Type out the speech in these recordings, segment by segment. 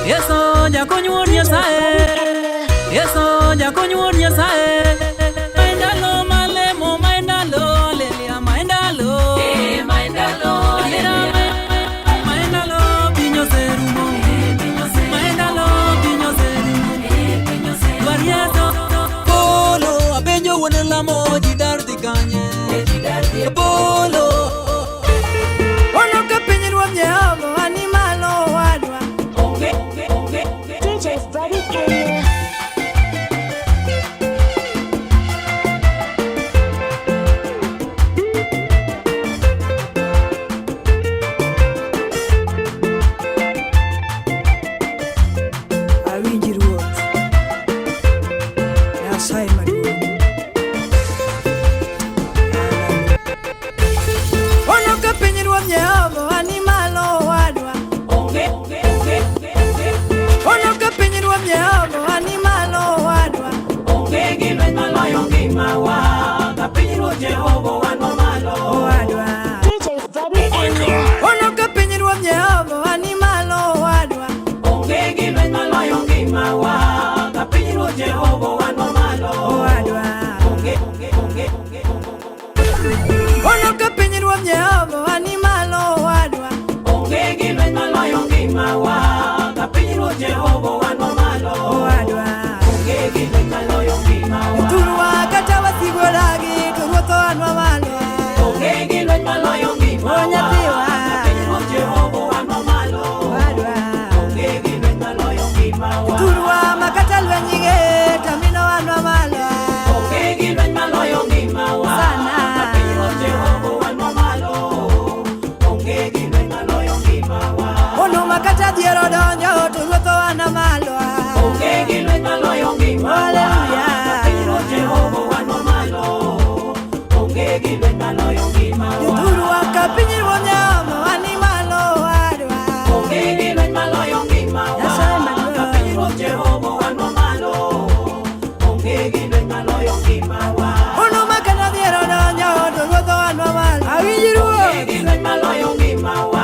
Yeso jakony wuon Nyasaye. Yeso jakony wuon Nyasaye. Maendalo malemo maendalo aleluya maendalo. Maendalo maendalo piny oserumo. Maendalo piny oserumo. Dwar Yeso. Polo apenjo wuon lamo ji dar dhi kanye. Polo. Ono ka piny ruoth Jehova ni malo owadwa. DJ Freddie Kenya. Awinji ruoth. Nyasaye maduong'. Ono ka piny ruoth Jehova ni malo owadwa. Ono ka piny ruoth Jehova ni malo owadwa. Onge gi lweny maloyo ngimawa ka piny ruoth Jehova wan malo. Owadwa. DJ Freddie Kenya. Ono ka piny ruoth Jehova ni malo owadwa. Onge gi lweny maloyo ngimawa ka piny ruoth Jehova wan malo. Owadwa. Onge, onge, onge, onge, Ono ka piny ruoth Jehova ni malo owadwa. onge gi lweny maloyo ngimawa ka piny ruoth Jehova wan malo. Owadwa. Onge gi lweny maloyo ngimawa. Thurwa kata wasigu odagi to ruoth oanwa malo. Onge gi lweny maloyo ngimawa O nyathiwa. ka piny ruoth Jehova wan malo. Owadwa. Onge gi lweny maloyo ngimawa. Thurwa makata lweny ger to mino wanwa malo. Onge gi lweny maloyo ngimawa Sana. ka piny ruoth Jehova wan malo. Onge gi lweny maloyo ngimawa. Ono makata dhier odonjo to ruoth oana malo. Onge gi lweny maloyo ngimawa Hallelujah. ka piny ruoth Jehova wan malo. Onge gi lweny maloyo ngimawa. Thurwa ka piny ruoth Jehova ni malo owadwa. Onge gi lweny maloyo ngimawa Nyasaye maduong'. ka piny ruoth Jehova wan malo. Onge gi lweny maloyo ngimawa. Ono makata dhier odonjo to ruoth oanwa malo. Awinji Onge ruoth. gi lweny maloyo ngimawa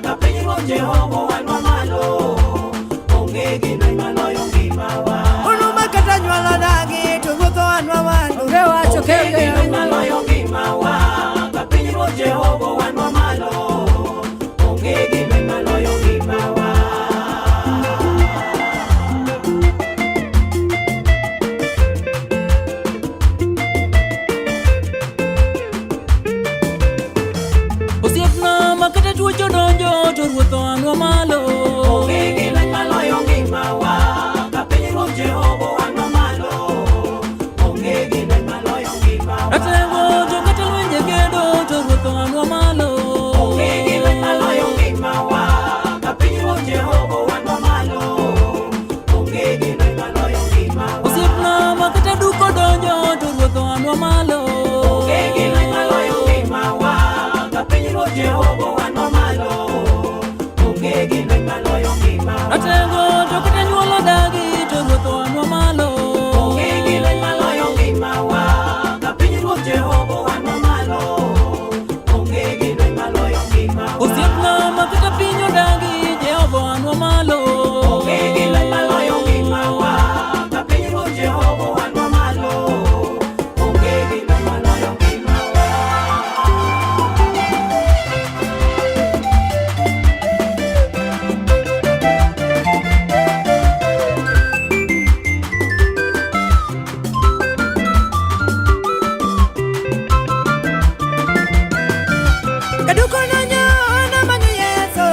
ka piny ruoth Jehova wan malo. Onge gi lweny maloyo ngimawa. Ono makata nywol odagi to ruoth oanwa malo. Onge wacho Onge gi lweny maloyo ngimawa ka piny ruoth Jehova wan malo. Onge gi lweny maloyo ngimawa. Osiepna makata tuoche odonjo to ruoth oanwa malo. Onge gi lweny maloyo ngimawa ka piny ruoth Jehova wan malo. Onge gi lweny maloyo ngimawa. Ratego to kata lwenje kedo to ruoth oanwa malo. Onge gi lweny maloyo ngimawa ka piny ruoth Jehova wan malo. Onge gi lweny maloyo ngimawa. Osiepna makata duko donjo to ruoth oanwa malo. Onge gi lweny maloyo ngimawa ka piny ruoth Jehova wan malo. Onge gi lweny maloyo ngimawa. Ratego to kata nyuol odagi to ruoth oanwa malo. Onge gi lweny maloyo ngimawa ka piny ruoth Jehova wan malo. Onge gi lweny maloyo ngimawa. Osiepna makata piny odagi Jehova oanwa malo. Onge gi lweny maloyo ngimawa ka piny ruoth Jehova wan malo. Onge gi lweny maloyo ngimawa. Kaduko nonyo namanyo Yesu.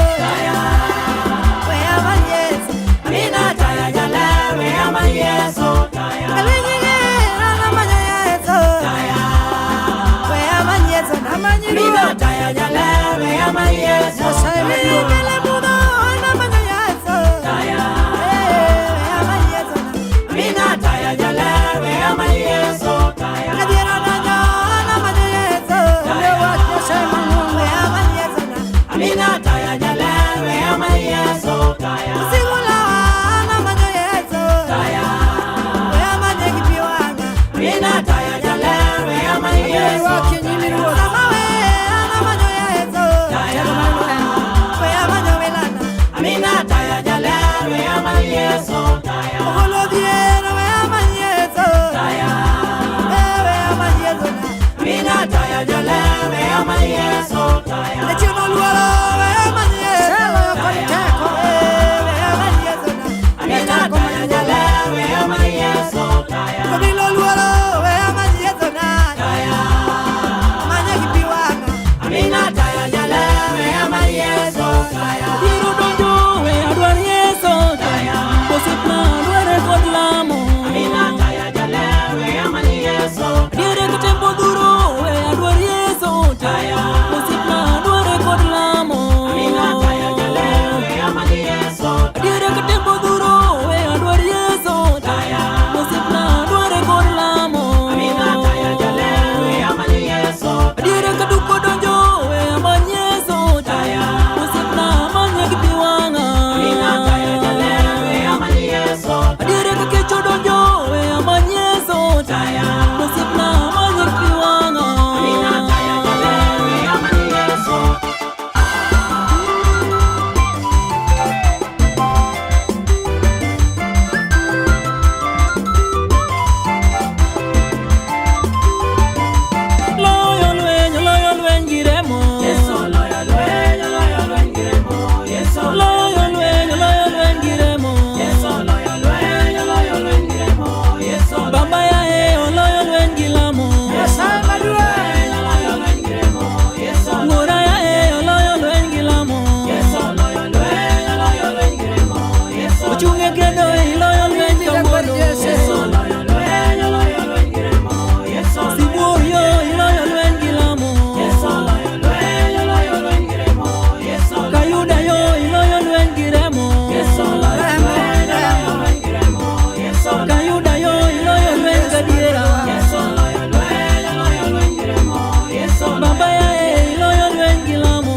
We aman Yesu. Amina taya jalewe ama Yesu taya. Kalwenyi ger namanyo Yesu. We aman Yesu namanyo Amina ruoth. taya jalewe ama Yesu Nyasaye taya. maduong'. Kele mudho namanyo Yesu. Taya. Eh, we aman Yesu na. Amina taya jalewe ama Yesu taya. Kadhier odonjo namanyo Yesu. Onge wach Nyasaye mang'won. We aman Yesu na. Amina taya jalewe ama Yesu taya. Usigulawa namanyo Yesu. Taya. We amanye gi pi wang'a. Amina taya jalewe ama Yesu taya. Sama we namanyo Yesu. Taya. We amanyo Ochung' e kedo iloyo lweny kawuono. Sibuor yo iloyo lweny gi lamo. Kayuda yo iloyo lweny gi remo. Remo, remo. Kayuda yo iloyo lweny gadiera. Baba yae iloyo lweny gi lamo.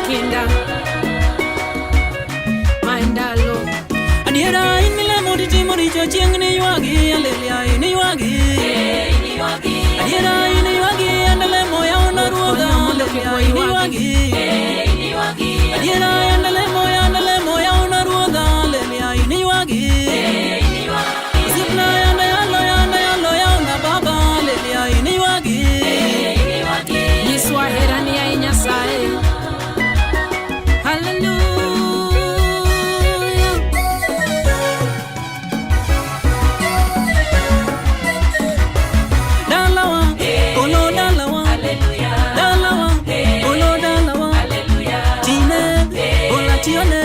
kinda ma ndalo. Adiera in milamo titimo richo chieng' ni ywagi, aleluya in ywagi. Adiera in ywagi andalemo yaona ruodha, aleluya in ywagi. Adiera andalemo andalemo yaona ruodha, aleluya in ywagi. Osiepna yanda yalo yanda yalo yaona baba, aleluya in ywagi. Nyiswa herani ai Nyasaye. Hallelujah. Dalawa, olo dalawa, dalawa, olo dalawa. Tine, ola tione,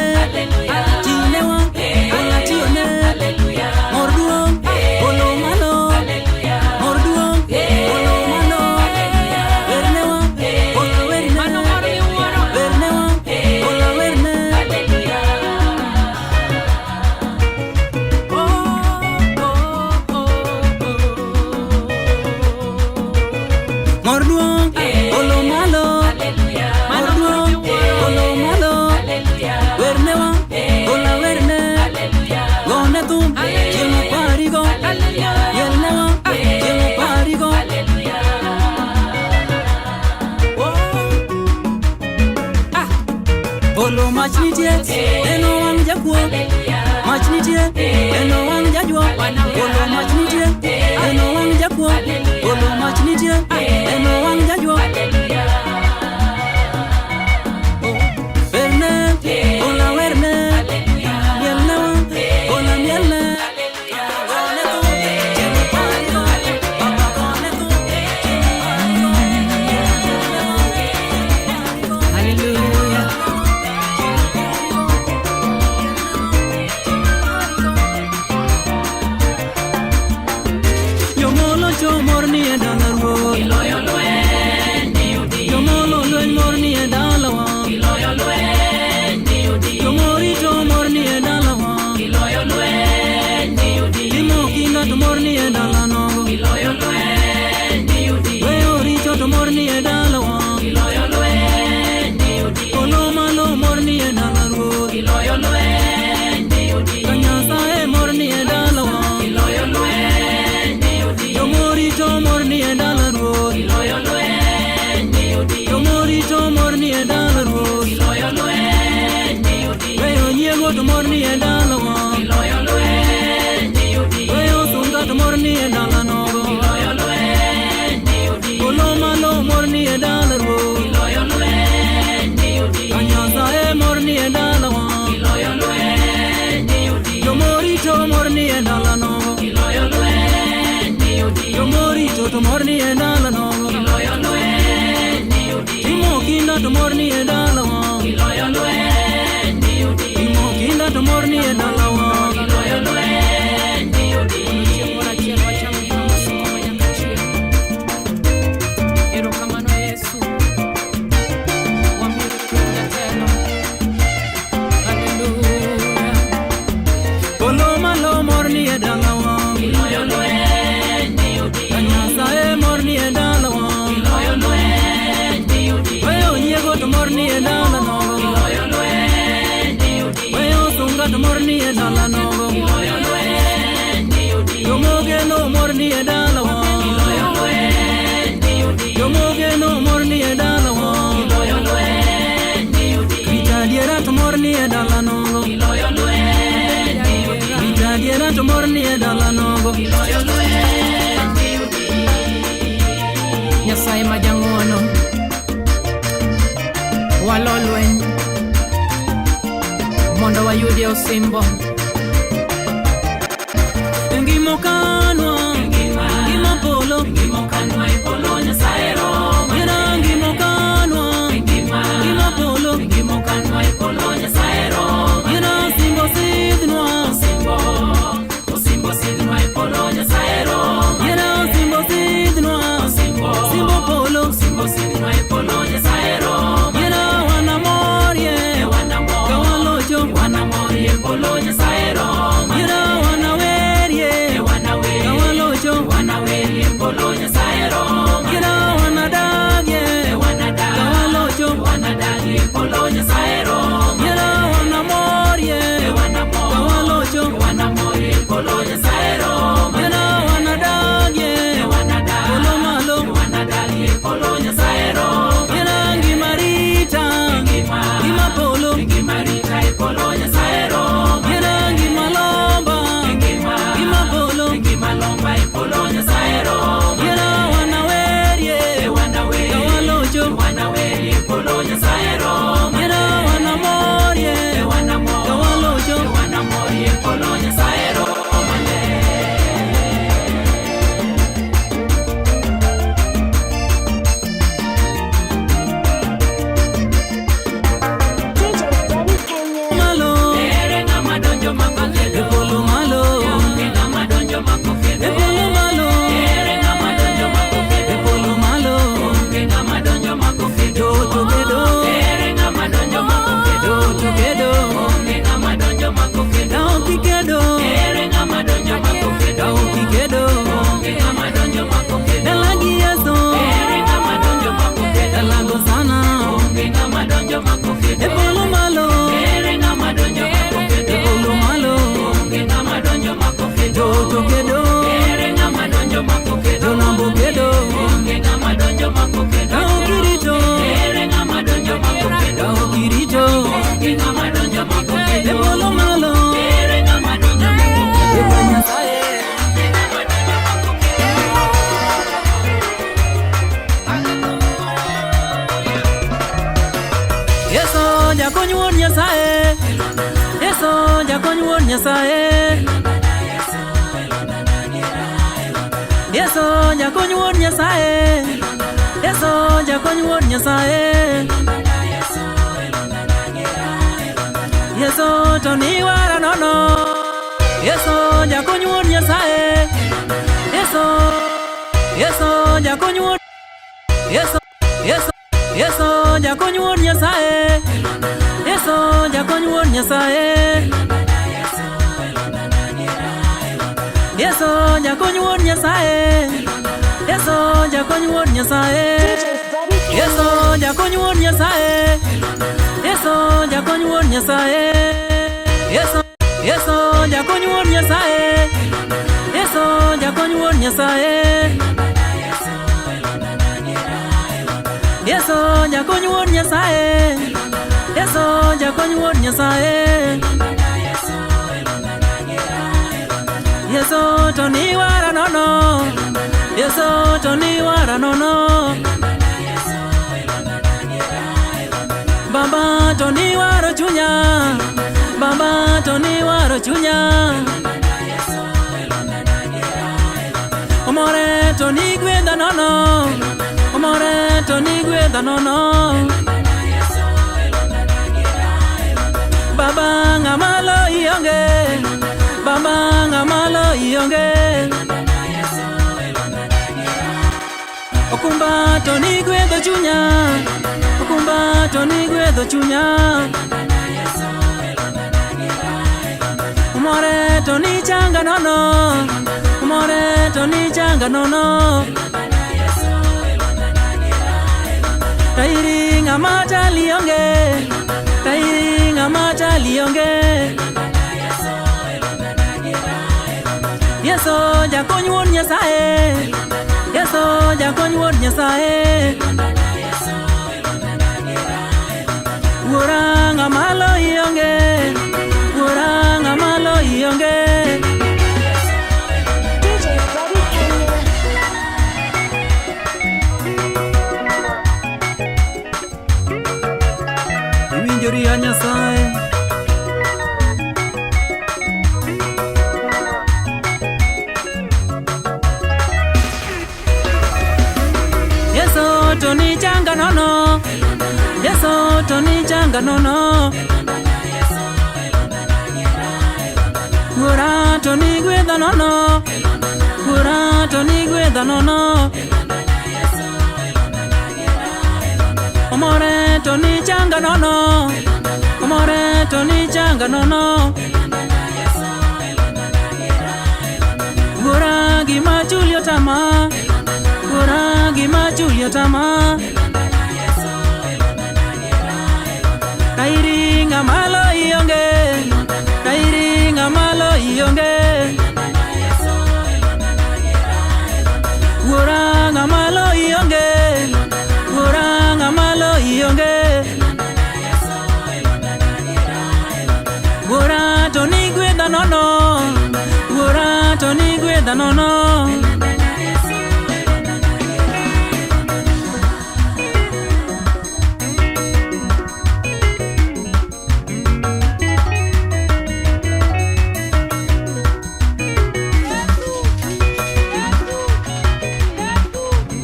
tinewa, ola tione. Mor duong', olo malo, mor duong', olo malo. Wernewa, ola werne, Mano mor miwuoro. wernewa, ola werne. Oh, oh, oh, oh. Mor duong', olo malo, mor Mano mor duong', miwuoro. olo malo. Wernewa, ola werne. Gone thum, chieng' oparigo. Yelnewa, chieng' oparigo. Oh. Ah. Polo mach nitie, neno wang' jakuo. Mach nitie, neno wang' jajuok. Polo mach nitie, neno wang' jakuo. Polo mach nitie, neno wang' jajuok. Werne, ola werne. Mielnewa, ola mielne. Gone thum, chieng' oparigo. Baba gone thum, chieng' oparigo. Hallelujah. Jomolo chomor ni e dala ruoth. Jomolo lweny mor ni e dalawa. Jomorito mor ni e dalawa. Timo kinda to mor ni e dala nogo. Weyo richo to mor ni e dalawa. Polo malo mor ni e dala ruoth. Ka Nyasaye mor ni e dalawa. Jomorito mor ni e dala ruoth. Jomorito mor ni e dala ruoth. Weyo nyiego to mor ni e dalawa. Weyo sunga to mor ni e dala nogo. Polo malo mor ni e dala ruoth. Ka Nyasaye mor ni e dalawa. Jomorito mor ni e dala nogo. Jomorito to mor ni e dala nogo. Timo kinda to mor ni e dalawa. Timo kinda to mor ni e dalawa. Chieng' moro achiel wacham gima mosiko ma nyaka chieng'. Erokamano Yesu. Wamiyo jatelo. Hallelujah. Polo malo mor ni e dalawa. Ka Nyasaye mor ni e dalawa. Weyo nyiego to mor ni e dala nogo. Weyo sunga to mor ni e dala nogo. Jomogeno mor ni e dalawa. Jomogeno mor ni e dalawa. Rita adiera to mor ni e dala nogo. Rita adiera to mor ni e dala nogo. Nyasaye ma jang'uono. Walo lweny mondo wayudie osimbo. Ngima okanwa, ngima polo, Yera ngima okanwa, ngima polo, Yera singo sidhnwa, Yera simbo sidhnwa, simbo polo, Yera wanamorie, kawalocho, Yera wanawerie, jakony wuod Nyasaye. Yesu jakony wuod Nyasaye. Yesu to ni wara nono. Yesu jakony wuod Nyasaye. Yesu, Yesu jakony wuod Yesu, Yesu, Yesu jakony wuod Nyasaye. Yesu jakony wuod Nyasaye. Yesu jakony wuod Nyasaye. Yesu jakony wuod Nyasaye. DJ Freddy Kenya. Yesu jakony wuod Nyasaye. Yesu jakony wuod Nyasaye. Yesu, Yesu jakony wuod Nyasaye. Yesu jakony wuod Nyasaye. Yesu jakony wuod Nyasaye. Yesu jakony wuod Nyasaye. Yesu to ni wara nono. Yesu to ni wara nono. Baba to ni waro chunya. Baba to ni waro chunya. Omore to ni gwedha nono. Omore to ni gwedha nono. Baba ng'ama loyi onge. Baba ng'ama loyi onge. Okumba to ni gwedho chunya. Okumba to ni gwedho chunya. Omore to ni changa nono. Omore to ni changa nono. Tairi ng'ama chali onge. Tairi ng'ama chali onge. Yesu jakony wuod Nyasaye. Yesu jakony wuod Nyasaye. Wuora ng'ama loyi onge. Wuora ng'ama loyi onge. DJ Freddy Kenya. Iwinjori ya Nyasaye. Yesu to ni changa nono. Yesu to ni changa nono. Wuora to ni gwedha nono. Wuora to ni gwedha nono. Omore to ni changa nono. Omore to ni changa nono. Wuora gima chuli otama. Wuora gima chuli otama. Kairi ng'ama loyi onge. Kairi ng'ama loyi onge. Wuora ng'ama loyi onge. Wuora ng'ama loyi onge. Wuora to ni gwedha nono. Wuora to ni gwedha nono.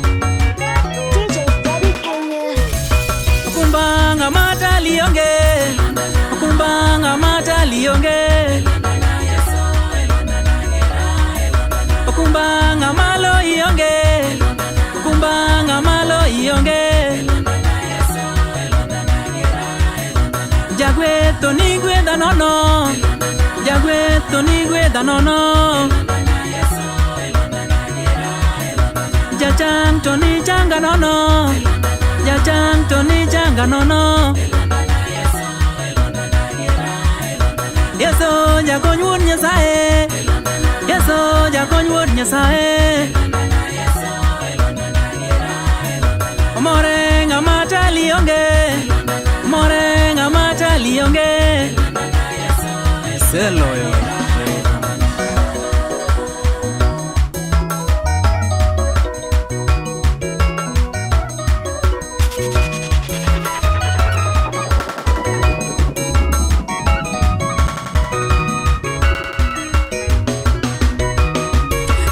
DJ Freddy Kenya. Okumba ng'ama chali onge. Okumba ng'ama chali onge. Okumba ng'ama loyi onge. Okumba ng'ama loyi onge. Jagwetho ni gwedha nono. Jagwetho ni gwedha nono. Jachan to ni changa nono. Jachan to ni changa nono. Yesu jakony wuod Nyasaye. Yesu jakony wuod Nyasaye. Omore ng'ama chali onge. Omore ng'ama chali onge. Iseloyo.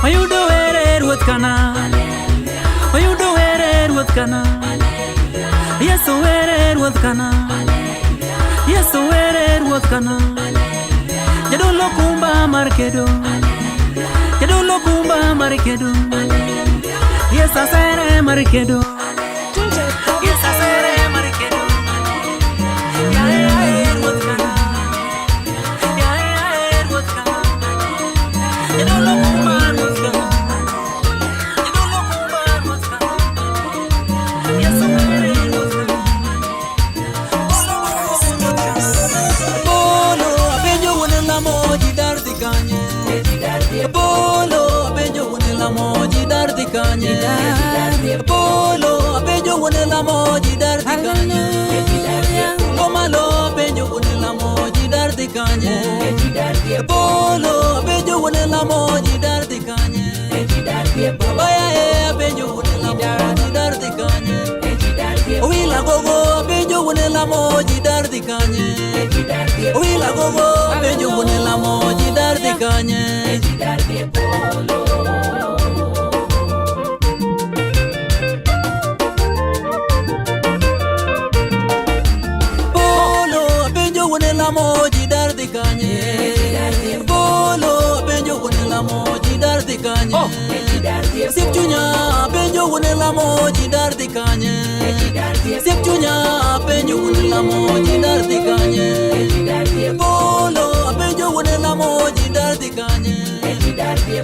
Ayudo were ruoth kana. kana. Yesu ere ruoth kana. Yesu ere ruoth kana. Jadolo kumba mar kedo. Jadolo kumba mar kedo. Yesu asere mar kedo. DJ Freddy Yesu asere Kenya. mar kedo. Yae yae ruoth kana. Yae yae ruoth kana. Jadolo kumba ruoth kana. Jadolo kumba ruoth kana. Yesu ere ruoth kana. Polo apenjo wuon lamo ji dar dhi kanye. Polo apenjo wuon lamo ji dar dhi kanye. Polo apenjo wuon lamo ji dar dhi kanye. Komalo apenjo wuon lamo ji dar dhi kanye. Polo apenjo wuon lamo ji dar dhi kanye. Baba yae apenjo wuon lamo ji dar dhi kanye. Owila gogo apenjo wuon lamo ji dar dhi kanye. Owila gogo apenjo wuon lamo ji dar dhi kanye. Polo apenjo wuon lamo ji dar dhi kanye. Polo apenjo wuon lamo ji dar dhi kanye. Osiep chunya apenjo wuon lamo ji dar dhi kanye. Osiep chunya apenjo wuon lamo ji dar dhi kanye. Polo apenjo wuon lamo ji dar dhi kanye.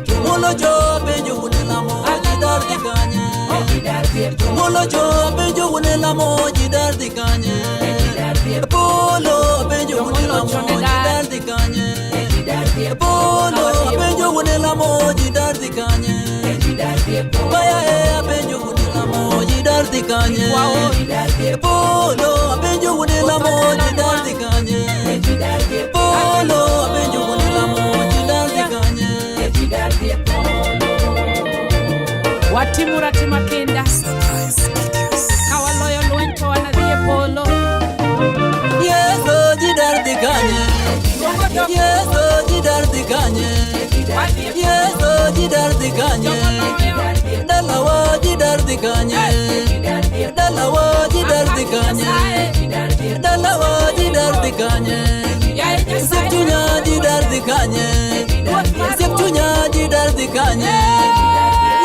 Jomolo jo apenjo wuon lamo ji dar dhi kanye. Jomolo jo apenjo wuon lamo ji dar dhi kanye. Polo apenjo wuon lamo ji dar dhi kanye. Polo apenjo wuon lamo ji dar dhi kanye. Baya e apenjo wuon lamo ji dar dhi kanye. Polo apenjo wuon lamo ji dar dhi kanye. Polo apenjo wuon lamo ji dar dhi kanye. Watimuru atima kinda ka waloyo lweny to wanadhi e polo. Yeso ji dar dhi kanye. Yeso ji dar dhi kanye. Yeso ji dar dhi kanye. Dalawa ji dar dhi kanye. Dalawa ji dar dhi kanye. Dalawa ji dar dhi kanye. Yaye Osiep Nyasaye chunya ji dar dhi kanye. Ruoth mar Osiep chunya ji dar dhi kanye.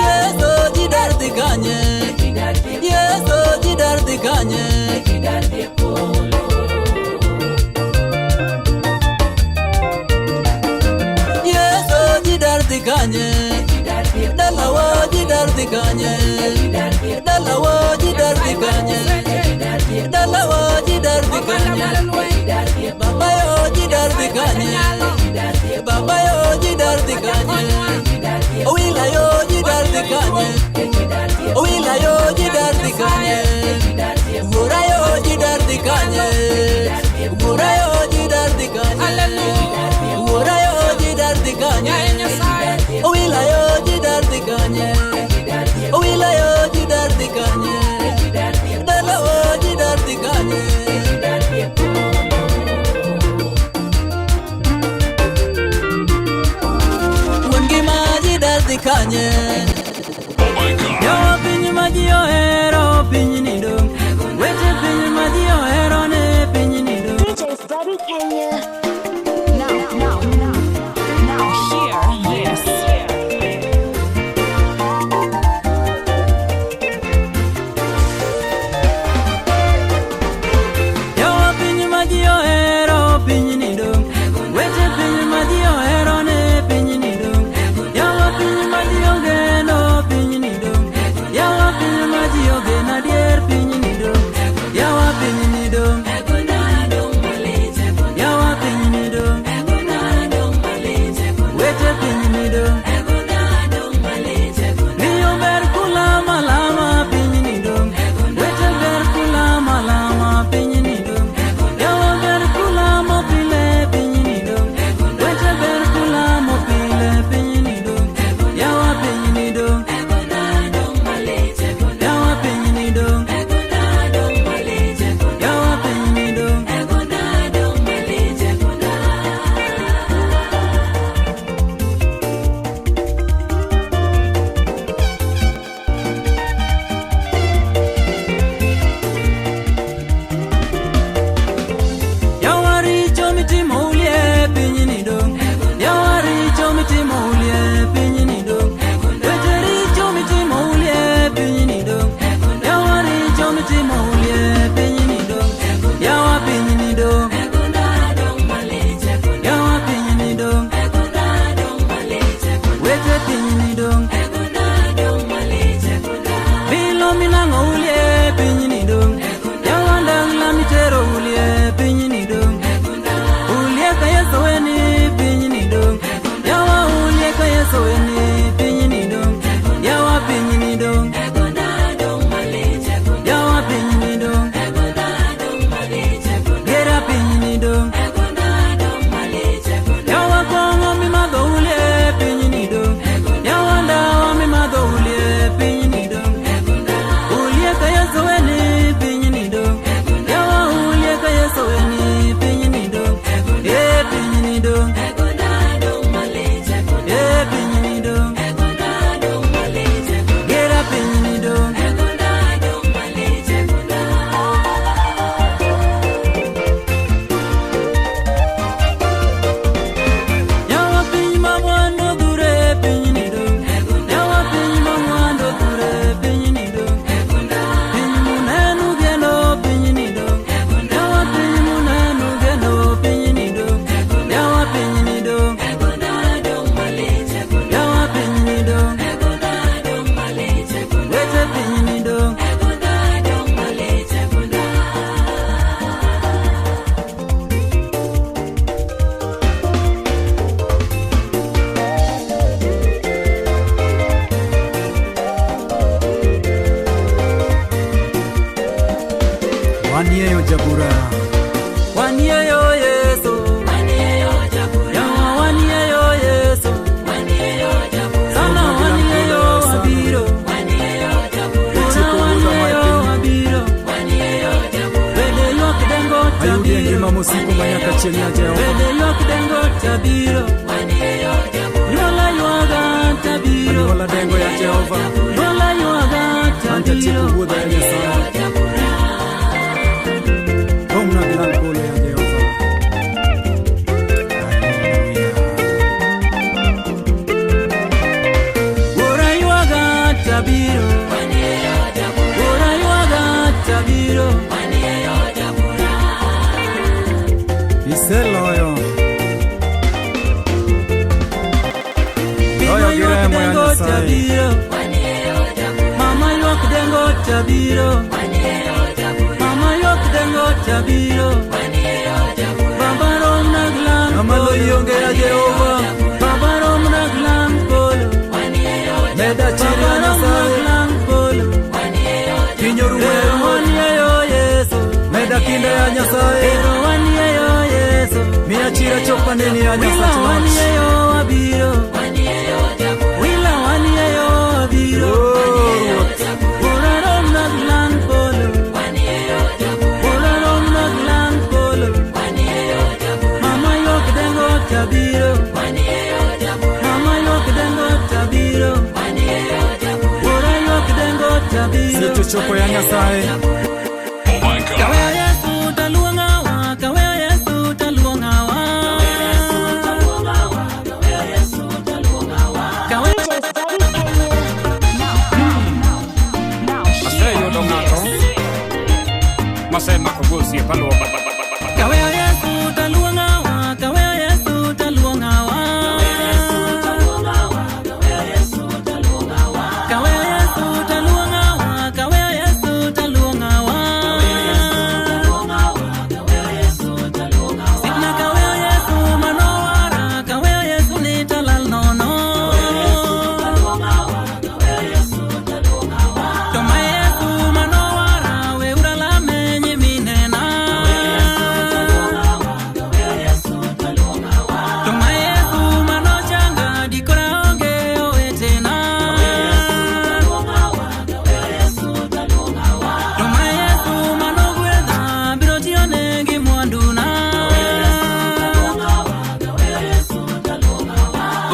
Yeso ji dar dhi kanye. Yeso ji dar dhi kanye. Yeso ji dar dhi kanye. Dalawa ji dar dhi kanye. Dalawa ji dar dhi kanye. Dalawa ji dar dhi kanye. Baba yo ji dar dhi kanye. Baba yo ji dar dhi kanye. Owila yo ji dar dhi kanye. Owila yo ji dar dhi kanye. Wuora yo ji dar dhi kanye. Wuora yo ji dar dhi kanye. Wuora yo ji dar dhi kanye. Yaye Nyasaye Owila yo ji dar dhi kanye. Owila yo ji dar dhi kanye. Dalawa ji dar dhi kanye. Wuon ngima ji dar dhi kanye. Yawa piny ma ji ohero pinyni dong'. Weche piny ma ji ohero ne pinyni dong'. DJ Freddy Kenya. Now, now, now, now, hear this. Yawa piny ma ji ohero pinyni dong'. Weche piny ma ji ohero ne pinyni dong'. Yawa piny ma ji ogeno pinyni dong'. Yawa piny ma ji ogeno adier pinyni dong'. Yawa pinyni dong'. Yawa pinyni dong'. Weche pinyni dong'. Miyo ber kulama lama pinyni dong'. Weche ber kulama lama pinyni dong'. Yawa ber kulamo pile pinyni dong'. Weche ber kulamo pile pinyni dong'. Yawa pinyni dong'. Yawa pinyni dong'. Yawa pinyni dong'. odiochieng' ya Jehova. Bede ywak dengo tabiro. Nyuola ywaga tabiro. Anyuola dengo ya Jehova. Nyuola ywaga An jatieko tabiro. wuodha ya Nyasaye. Romna gi lang polo ya Jehova. Hallelujah. Wuora ywaga tabiro. Wuora ywaga tabiro. Iseloyo. Minwa Loyo gi ywak remo ya dengo Nyasaye. tabiro. Mama ywak dengo tabiro. Mama ywak dengo tabiro. Baba romna gi lang Ng'ama polo. loyi onge ya Jehova. Baba romna gi lang polo. Meda chir Baba ya romna gi Nyasaye. lang polo. Piny orumo ya Ero Ruoth. wanie yo Yesu. Meda kinda ya Nyasaye. Ero wanie yo Yesu. Miya chir achop aneni ya Wila Nyasach loch. wanie yo abiro. Wila wanie yo abiro. Oh, Ruoth. Wuora romna gi lang polo. Wuora romna gi lang polo. Mama ywak dengo tabiro. Mama ywak dengo tabiro. Wuora ywak dengo tabiro. Seche ochopo ya Nyasaye. Oh my God. Kaweyo Yesu taluongawa, kaweyo Yesu taluongawa. Kaweyo DJ Bobby Kenya. Aseyudo ng'ato masemako go osiepa luwo Kaweyo Yesu taluongawa, kaweyo Yesu taluongawa. Kaweyo Yesu taluongawa, kaweyo Yesu taluongawa. Sipna kaweyo Yesu manowara, kaweyo Yesu ni talal nono. To ma Yesu manowara, weuru lame nyiminena. To ma Yesu manochanga, dikora onge owetena. To ma Yesu manogwedha, biro tiyone gi mwanduna.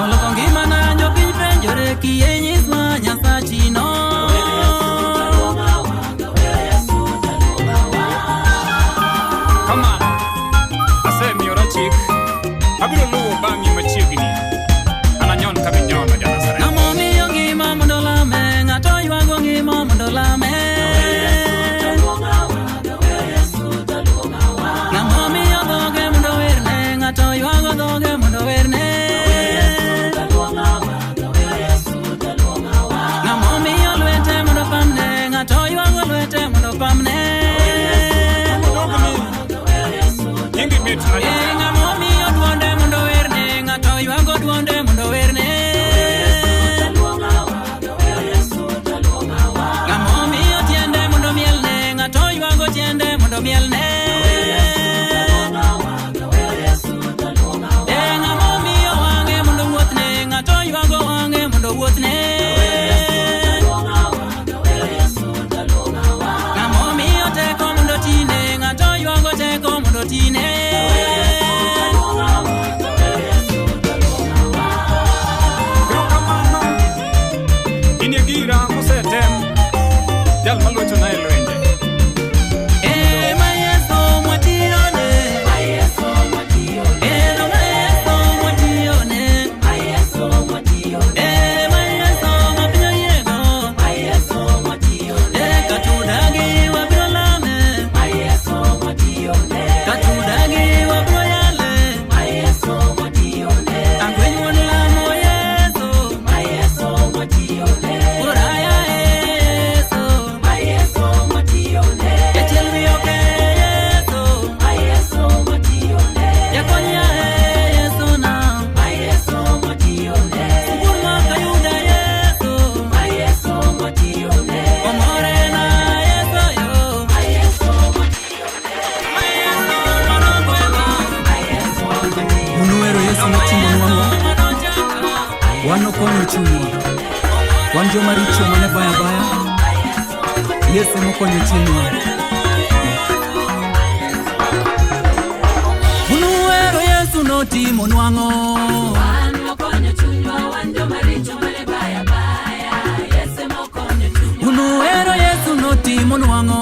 Oloko ngimana jopiny penjore kiyie nyiswa Nyasachino. Kamano asemiyora chik abiro luwo bang'i machiegni ananyon kaminyono ja-Nazareth. Ng'ama omiyo ngima mondo lame, ng'ato ywago ngima mondo lame. Ng'ama omiyo dhoge mondo werne, ng'ato ywago dhoge mondo werne. Ng'ama omiyo lwete mondo pamne, ng'ato ywago lwete mondo pamne. Odogni nyingi mit na Eh, ng'ama omiyo duonde mondo werne, ng'ato ywago duonde mondo werne. Ng'ama omiyo tiende mondo mielne, ng'ato ywago tiende mondo mielne. Eh, ng'ama omiyo wang'e mondo wuothne, ng'ato ywago wang'e mondo wuothne. Ng'ama omiyo teko mondo tine, ng'ato ywago teko mondo tine. Erokamano in e gira mosetem jal malochona e lwenje. Eh, ma Yesu mwatiyone. Eh, no ma Yesu mwatiyone. Eh, ma Yesu ma piny oyiego. Eh, katudagi wabiro lame. Katudagi wabiro yale. Agweny wuon lamo Yesu. Uraya Yesu. Jachiel riyoke Yesu. Jakony yae Yesu na. Sibuor makayuda Yesu. Omore na Yesu yo. Ma Yesu manogwedha. Unuwero Yesu notimonwa ang'o? Wan nokonyo chunywa. Wan joma richo mane baya baya. Yesu mokonyo chunywa. Unuwero notimo nwang'o. Wan mokonyo chunywa, wan joma richo mane baya baya. Yesu mokonyo chunywa. Unuhero Yesu notimo nwang'o.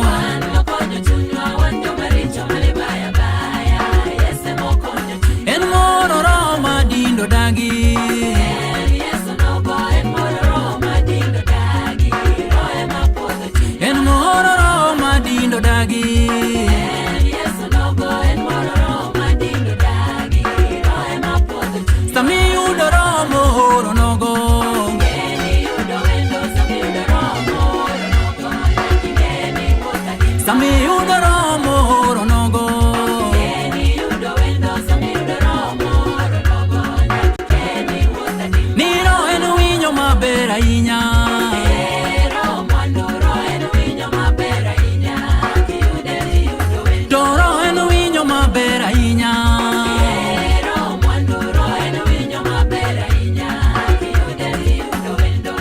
Wan mokonyo chunywa, wan joma richo mane baya baya. Yesu mokonyo chunywa. En moro roho madindo dagi. En Yesu nogo, en moro roho madindo dagi. Roho ema puodho chunywa. En moro roho madindo dagi. En Yesu nogo, en moro roho madindo dagi. Roho ema puodho chunywa. Samiyudo roho mohoro nogo. Ngeni yudo wendo, samiyudo roho moro nogo. Ngeni wuotha gi Samiyudo roho mohoro nogo. Ngeni yudo wendo, samiyudo roho moro nogo. Ngeni wuotha gi Ni roho en winyo maber ahinya. Roho mwandu, roho en winyo maber ahinya. Kiyude tiyudo wendo. To roho en winyo maber ahinya. Roho mwandu, roho en winyo maber ahinya. Kiyude tiyudo wendo.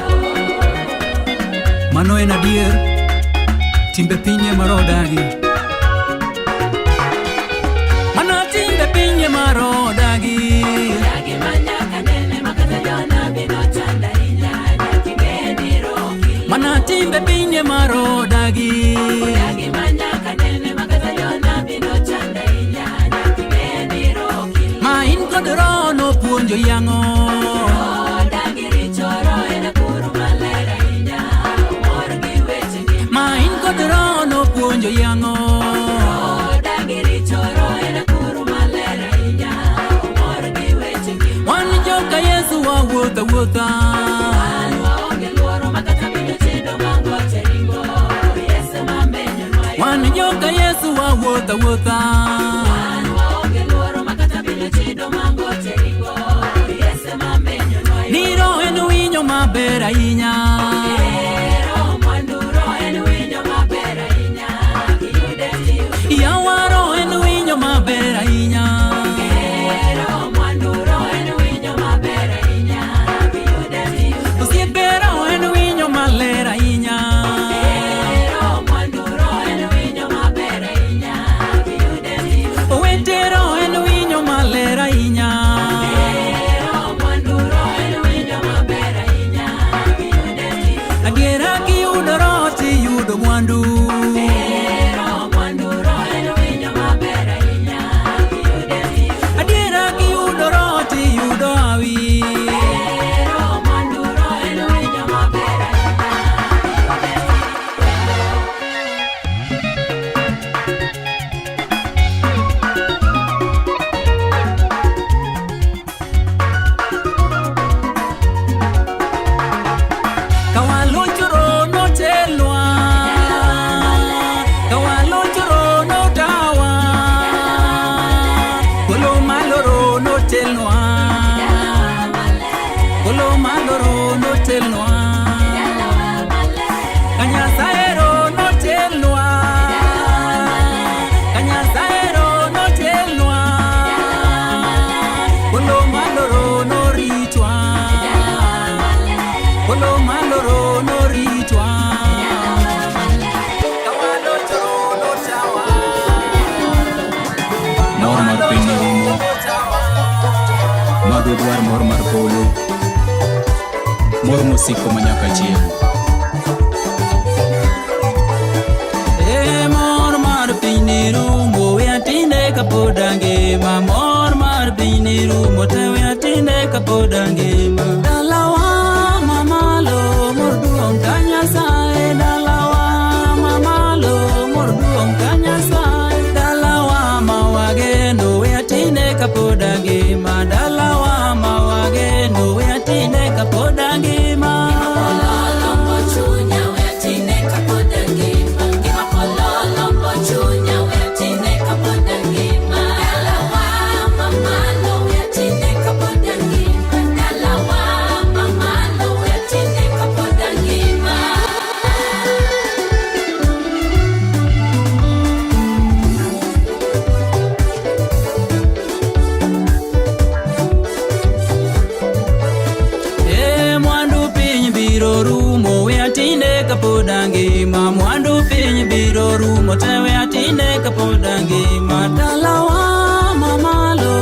Mano en adier, timbe piny ema roho dagi. Mano timbe piny ema roho dagi. Dagi manyaka nene makata jonabi nochanda ahinya. Nyaka ing'e ni roho kilo. Mana timbe piny ema roho dagi. Dagi manyaka nene makata jonabi nochanda ahinya. Nyaka ing'e ni roho kilo. Ma in kod roho nopuonjo yang'o. Roho dagi richo, roho en akuru maler ahinya. Omor gi weche ngima. Ma in kod roho nopuonjo yang'o. Roho dagi richo, roho en akuru maler ahinya. Omor gi weche ngima. Wan joka Yesu wawuotho awuotha. Wan waonge luoro makata piny ochido mangoche ringo. Yesu mamenyonwa yo. Wan joka Yesu wawuotho awuotha. Wan waonge luoro makata piny ochido mangoche ringo. Yesu mamenyonwa yo. Ni roho en winyo maber ahinya. Roho mwandu, roho en winyo maber ahinya. Kiyude tiyudo. Yawa roho en winyo maber ahinya. Roho mwandu, roho en winyo maber ahinya. Kiyude tiyudo. Osiepe roho en winyo maler ahinya. Roho mwandu, roho en winyo maber ahinya. Kiyude tiyudo. Owete roho en winyo maler ahinya. Roho mwandu, roho en winyo maber ahinya. Kiyude tiyudo. Adiera kiyudo roho tiyudo mwandu. Roho mwandu, roho en winyo maber ahinya. Kiyude tiyudo. Adiera kiyudo roho tiyudo hawi. Roho mwandu, roho en winyo maber ahinya. Kiyude tiyudo. Kawalochoro notelwa. Kawalochoro notawa. Kolo maloro notelwa. Kolo maloro notelwa. Kanyasaero notelwa. Kanyasaero notelwa. Kolo maloro noritwa. Kolo maloro noritwa. Kawalochoro notawa. Mor mar piny rumo, mago dwar mor mar polo, mor mosiko manyaka chieng'. E mor mar piny ni rumo, we atinde kapod angima. Mor mar piny ni rumo, te we atinde kapod angima. Dalawa mamalo, mor duong' ka Nyasaye. Dalawa mamalo, mor duong' ka Nyasaye. Dalawa ma wageno, we atinde kapod angima. Dalawa ma wageno, we atinde kapod angima. Lombo chunya we atine kapod angima. Gima polo lombo chunya we atine kapod angima. Dalawa mamalo we atine kapod angima. Dalawa mamalo we atine kapod angima. E mwandu piny biro rumo, we atinde kapod angima. Mwandu piny biro rumo, te we atinde kapod angima. Dalawa mamalo.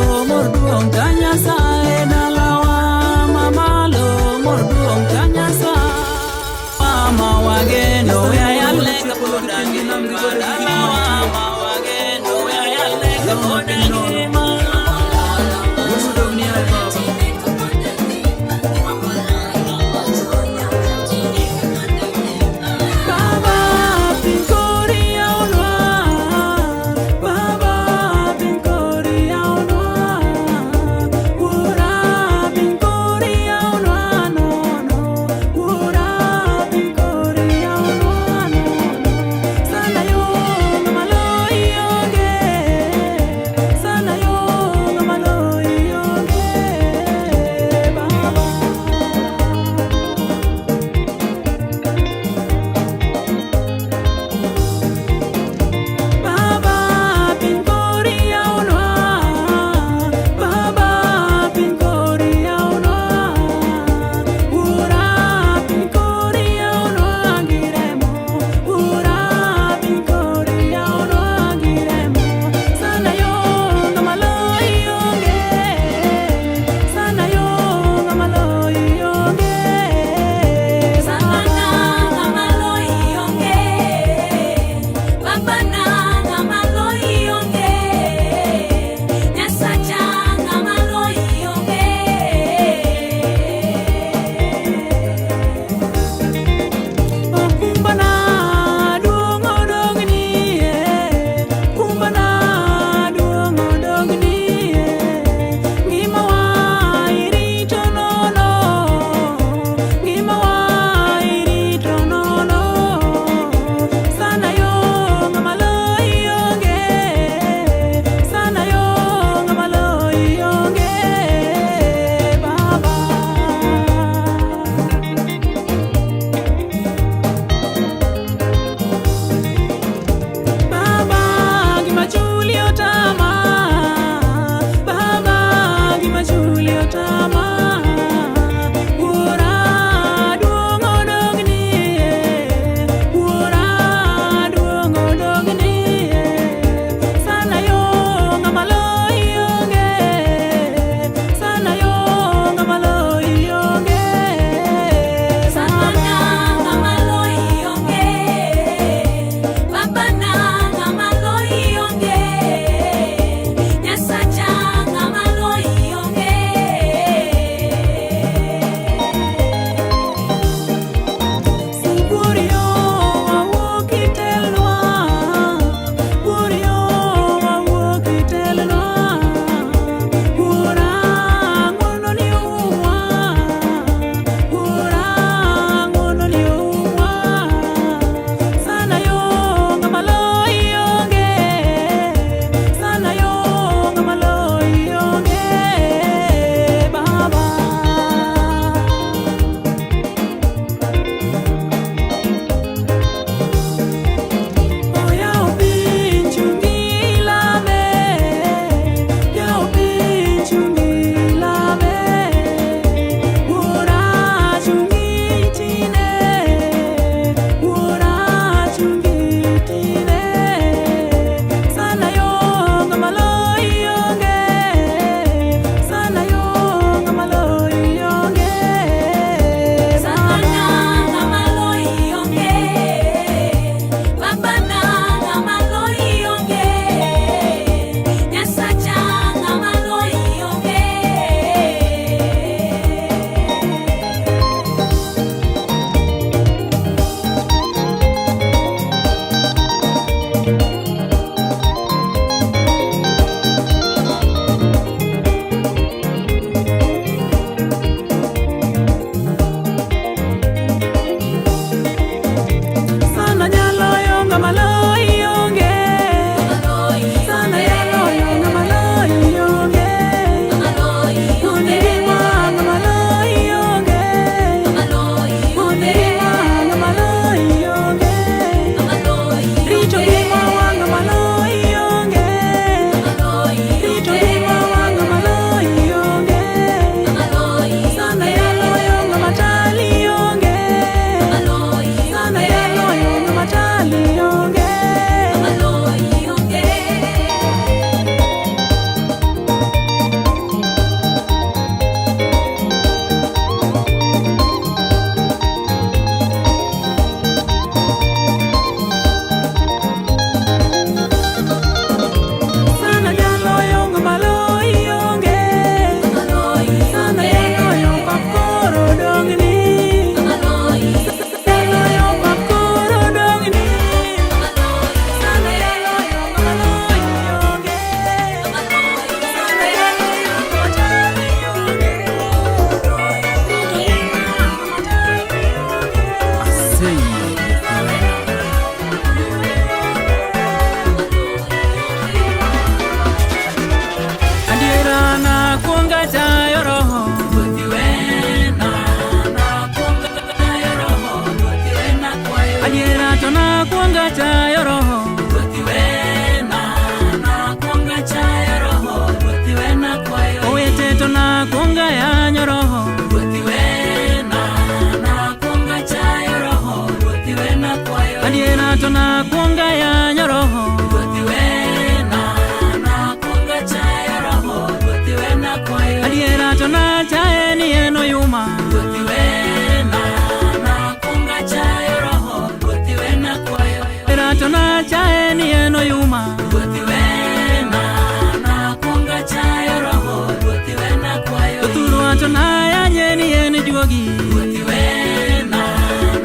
juogi. Ruoth iwena,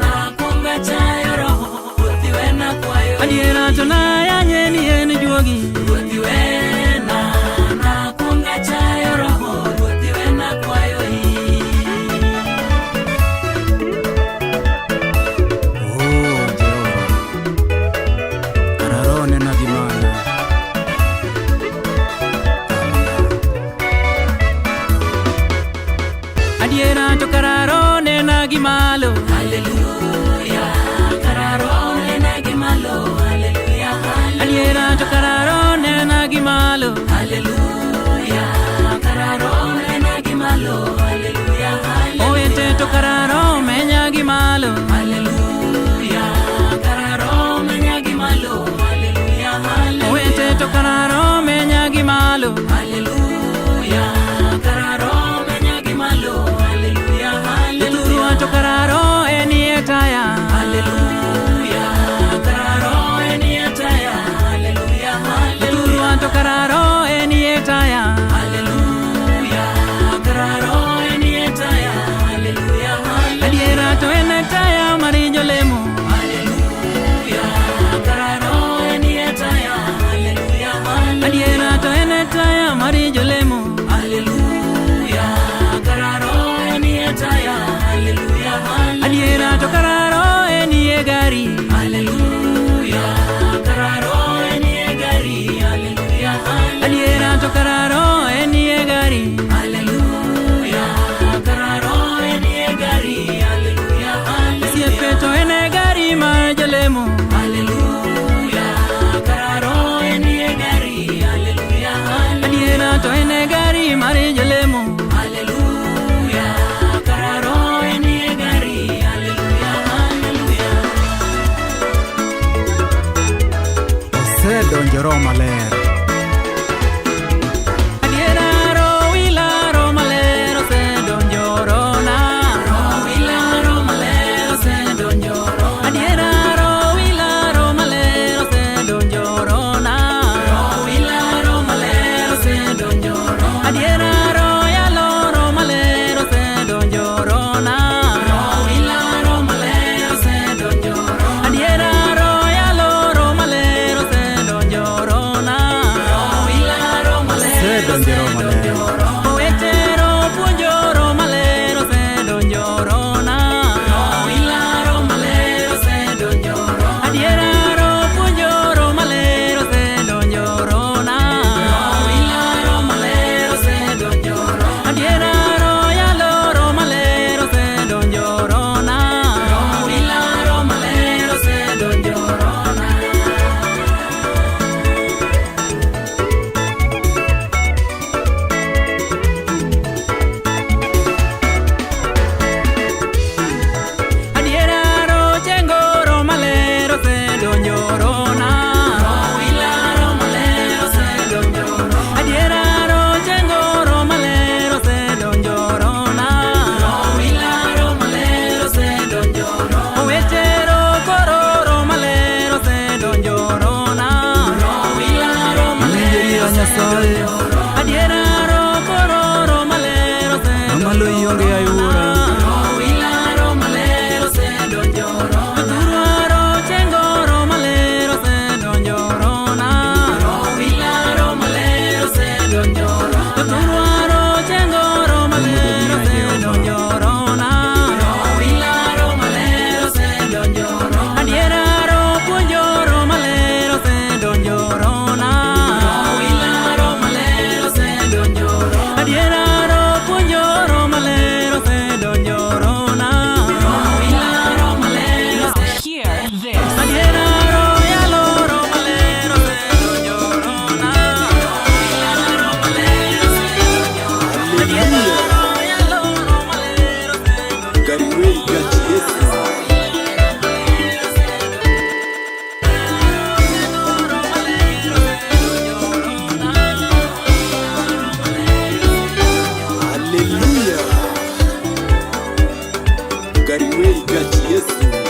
nakwongo achayo roho. Ruoth iwena kwayo. Adiera to nayanye ni en juogi. Ruoth iwena, nakwongo achayo roho. Ruoth iwena kwayo. Oh, Jehova. Kara roho nena gi malo. Adiera to kara roho nena gi malo. Haleluya, kara roho nena gi malo. Haleluya, adiera to kara roho nena gi malo. Haleluya, kara roho nena gi malo. Haleluya, owete to kara roho menya gi malo. Haleluya, kara roho menya gi malo. Haleluya, owete to kara roho menya gi malo. Haleluya, kara roho menya gi malo. Haleluya, jothurwa to kara roho enie taya. Haleluya, kara roho enie taya. Haleluya, jothurwa to kara roho enie taya. Haleluya, kara roho enie taya. Haleluya, adiera to en taya mar jolemo. Haleluya, kara roho enie taya. Haleluya, adiera to en taya mar jolemo. Haleluya, kara roho enie taya. Haleluya, adiera to kara roho enie gari. Haleluya, kara roho enie gari. Haleluya, adiera to kara roho enie gari. Haleluya, kara roho enie gari. Haleluya, osiepe to en e gari mar jolemo. Haleluya, kara roho enie gari. Haleluya, adiera to en e gari mar jolemo. Haleluya, kara roho enie gari. Haleluya, haleluya. Osedonjo roho maler. Adiera roho wilaro maler osedonjo rona. Roho wilaro maler osedonjo rona. Adiera roho wilaro maler osedonjo rona. Roho wilaro maler osedonjo rona. Adiera roho yalo roho maler osedonjo rona. Roho wilaro maler osedonjo rona. Adiera roho yalo roho maler osedonjo rona. Roho wilaro maler Osedonjo roho maler. Owete roho puonjo roho maler osedonjo rona. Roho wilaro maler osedonjo rona. Adiera roho puonjo roho maler osedonjo rona. Roho wilaro maler osedonjo rona. Adiera roho yalo roho maler osedonjo rona. Roho wilaro maler osedonjo rona. Adiera roho chengo roho maler osedonjo rona. Roho wilaro maler osedonjo rona. Adiera roho chengo roho maler osedonjo rona. Roho wilaro maler osedonjo rona. Owete roho koro roho maler osedonjo rona. Roho wilaro maler Winjeria Nyasaye. Adiera roho koro roho maler osedonjo Mamalo ionge ayuora. Roho wilaro maler osedonjo rona. Jothurwa roho chengo roho maler osedonjo rona. Roho wilaro maler osedonjo rona. Jothurwa roho chengo roho maler osedonjo rona. Roho wilaro maler osedonjo rona. Adiera roho puonjo roho maler osedonjo rona. Roho wilaro maler osedonjo rona. Adiera roho puonjo roho maler osedonjo rona. Roho wilaro maler. Hear this. Adiera roho yalo roho maler osedonjo rona. Roho wilaro maler osedonjo rona. Adiera roho yalo roho maler osedonjo Gariwei gach Yesu. Haleluya. Gariwei gach Yesu.